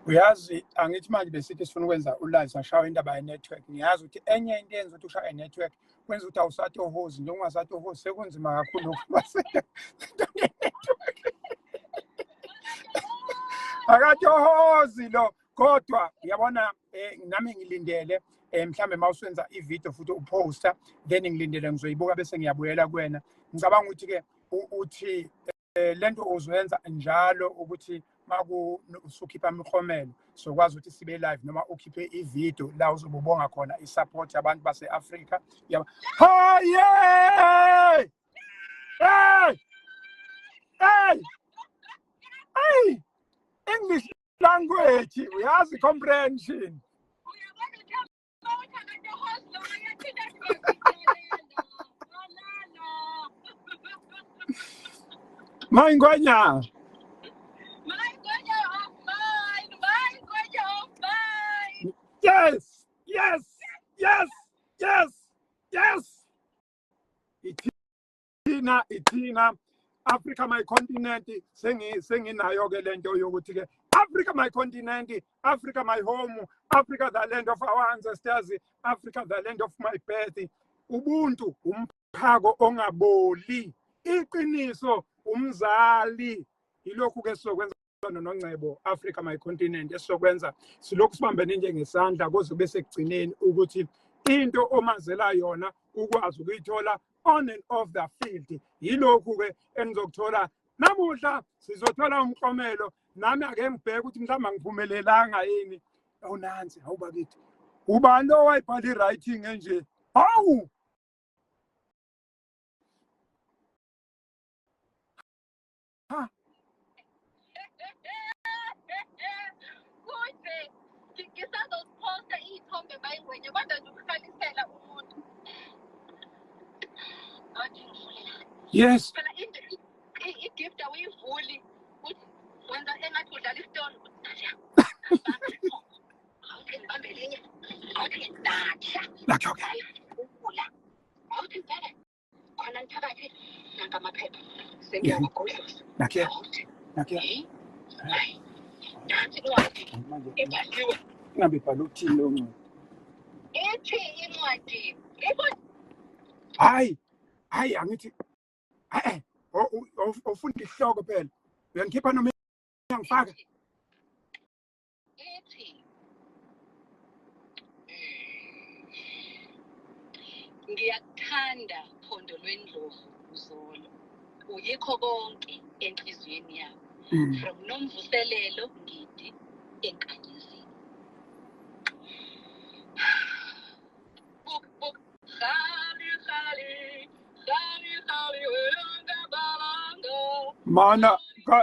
Uyazi, angithi manje besithi sifuna ukwenza ulive, sashawa indaba ye-network. Ngiyazi ukuthi enye into eyenza ukuthi ushaye i-network kwenza ukuthi awusatohozi, njengoba ungasatohozi sekunzima kakhulu ukuba network. Akatohozi lo, kodwa uyabona, nami ngilindele, mhlambe mawusenza i-video futhi uposta, then ngilindele ngizoyibuka bese ngiyabuyela kuwena. Ngicabanga ukuthi ke uthi lento uzoyenza njalo ukuthi maku usukhipha imiklomelo sokwazi ukuthi sibe live, noma ukhiphe i-video la uzobe ubonga khona i-support yabantu base-Afrika. Yaba haye, hey hey hey, English language, uyazi, comprehension. Uyabona ukuthi lo uyathinta. My Ngwenya. My Ngwenya of mine, my Ngwenya of mine. Yes, yes, yes, yes, yes. Ithina, ithina, Africa my continent. Senginayo ke lento yokuthi ke Africa my continent, Africa my home, Africa the land of our ancestors, Africa the land of my birth. Ubuntu umphako ongaboli, iqiniso umzali. Yilokhu ke sizokwenza noNongcebo, Africa my continent, esizokwenza silokhu sibambene njengesandla kuze kube sekugcineni, ukuthi into omazela yona ukwazi ukuyithola on and off the field. Yilokhu ke enizokuthola namuhla. Sizothola umklomelo, nami ake ngibheke ukuthi mhlawumbe angiphumelelanga yini. Awunansi, hawu bakithi, ubani lo wayibhala i-writing enje? Hawu ha. Kude ngisazoziphosta iy'thombe, bayingwenye, kodwa nje ukuhlalisela umuntu athi ngivulela. Phela into i-gift awuyivuli, uthi wenza engathi udlala isitolo, uthi awuthi ngibambe elinye, awuthi natsha. Nakho ke. Ayivula, awuthi ngibheke khona phakathi, nanka amaphepha sengiyawagudluza. Nakho. Awuthi Nakho. Hey, hayi, nansi incwadi. Manje Ibhaliwe. Ingabe ibhalwe ukuthini leyo ncwadi? Ithi incwadi ibona. Hayi hayi, angithi eh ufunda isihloko phela, uyangikhipha noma uyangifaka? Ithi, "Ngiyakuthanda phondo lwendlovu uzolo, uyikho konke enhliziyweni yami. From Nomvuselelo Ngidi eNkanyezini." Buk buk, khali khali khali khali welanga balanga. Mana ka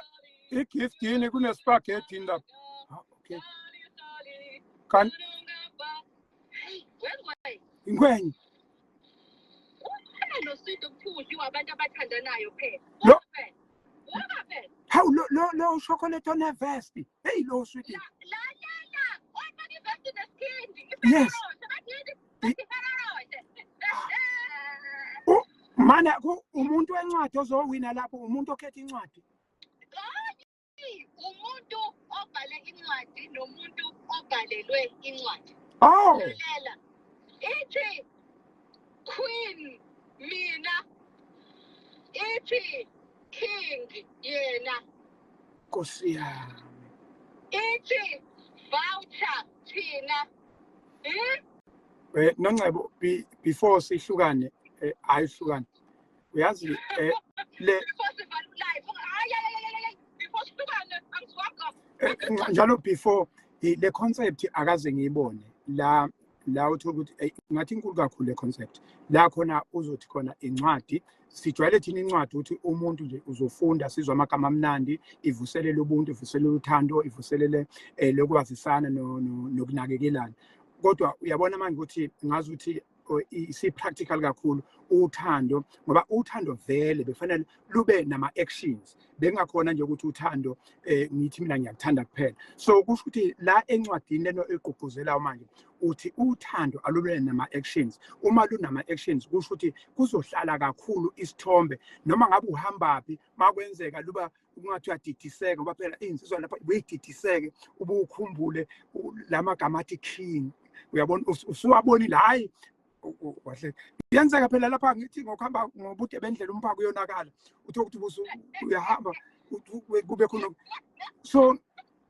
i-gift yini? Kune-spaghetti lapha. Ah, okay. Khali khali. Kan Hey, wengwe. Ingwenye. Kukhona noswidi okuthiwa udliwa abantu abathandanayo phela. Lo- Buka phela. Buka phela. Hawu, lo chocolate onevesti, hey, lo sweet. La la la la. Ofaka ivesti neskhindi. Yes. Iferrero. Bathini? Bathi Ferrero. Mana umuntu wencwadi ozowina lapho, umuntu okhetha incwadi? Hayi, umuntu obhale incwadi nomuntu obhalelwe incwadi. Oh. Lalela. Ithi queen mina, ithi king yena. Nkosi yami. Ithi voucher thina. Eh? Noncebo, before sihlukane, ayihlukane, uyazi, le Before sivala live. Hayi hayi hayi hayi. Before sihlukane angizwanga. Njalo before le concept akaze ngiyibone la la uthola ukuthi ngathi inkulu kakhulu le concept la khona uzothi khona incwadi. Sijwayele thina incwadi ukuthi umuntu nje uzofunda, sizwe amagama amnandi, ivuselele ubuntu, ivuselele uthando, ivuselele lokwazisana nokunakekelana. Kodwa uyabona manje ukuthi ngazi ukuthi isi-practical kakhulu uthando, ngoba uthando vele befanele lube nama-actions, bengakhona nje ukuthi uthando, ngithi mina ngiyakuthanda kuphela. So kusho ukuthi la encwadini leno egqugquzelayo manje uthi uthando alube nama-actions. Uma lunama-actions, kusho ukuthi kuzohlala kakhulu isithombe noma ngabe uhambaphi makwenzeka luba. Ungathi uyadidiseka, ngoba phela iy'nsizwa lapha uyididiseke, ube ukhumbule lamagama athi king, uyabona, usuwabonile. Hhayi, kahle kuyenzeka phela lapha, ngithi ngokuhamba ngobude bendlela umphako uyonakala, uthole ukuthi uyahamba kube khona. So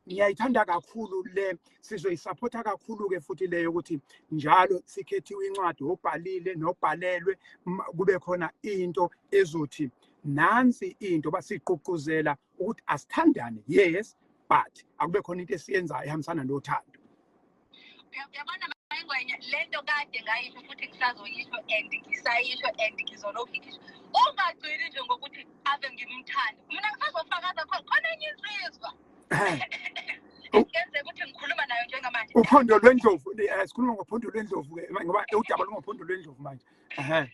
ngiyayithanda kakhulu le, sizoyisaphotha kakhulu-ke futhi leyo, ukuthi njalo sikhethiwe incwadi, obhalile nobhalelwe, kube khona into ezothi nansi into basigqugquzela ukuthi asithandane, yes, but akube khona into esiyenzayo ehambisana nothando. Uyabona, Mayingwenya, lento kade ngayisho futhi ngisazoyisho and ngisayisho and ngizolokhu ngisho, ungagcini nje ngokuthi ave ngimthanda mina. Ngisazofakaza khona khona enye insizwa ngenzeka ukuthi ngikhuluma nayo njengamanje. Uphondo lwendlovu, sikhuluma ngophondo lwendlovu-ke, ngoba udaba lungophondo lwendlovu manje. Ehe,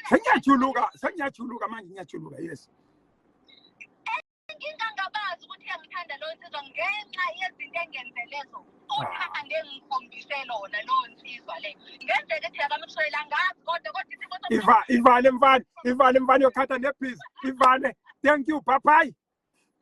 sengiyajuluka, sengiyajuluka manje, ngiyajuluka, yes. Ngingangabazi ukuthi iyangithanda leyo nsizwa ngenxa yezinto engenzele zona, uthando engikhombise lona leyo nsizwa leyo. Ngenzeka ethi yakamshayela, angazi, kodwa isimo Iva, ivale mfana, ivale mfana, yokhatha nebhizi, ivale. Thank you, bye bye.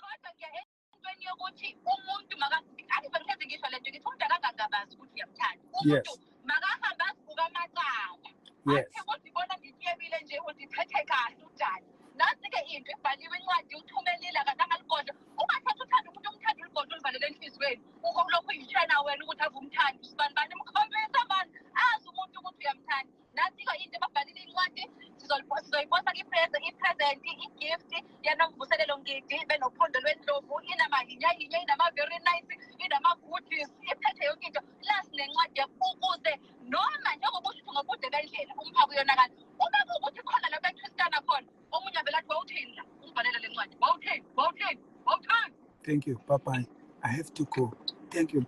Kodwa ngiya entweni yokuthi umuntu maka angive ngihlezi ngisho lento, ngithi umuntu akangangabazi ukuthi uyamthanda umuntu, makahambe azibuka amacala. Athe kodwa ibona ngityebile nje, undiphethe kahle, unjani. Nansi-ke into ibhaliwe, incwadi uthumelile, akazangaligodla. Ungathatha uthanda umuntu, umthanda, uligodla, ulivalele enhliziyweni, ulokhu uyitshena wena ukuthi ave umthanda usibani bani. Mkhombisa mani, azi umuntu ukuthi uyamthanda. Nansi-ke into ebabhalile, incwadi sizoyiposa i-present, i-gift yaNomvuselelo Ngidi benoPhondo Lwendlovu. Inamahinyahinya, inama-very nice, inama-goodies, iphethe yonke into. Plus nencwadi yakho, ukuze noma njengoba usho ukuthi ngobude bendlela umphako uyonakala, uma kuwukuthi khona la bethwistana khona, omunye avele athi, "Wawuthini la ungibhalela le ncwadi? Wawuthini, wawuthini, wawuthini?" Thank you, bye bye, I have to go. Thank you.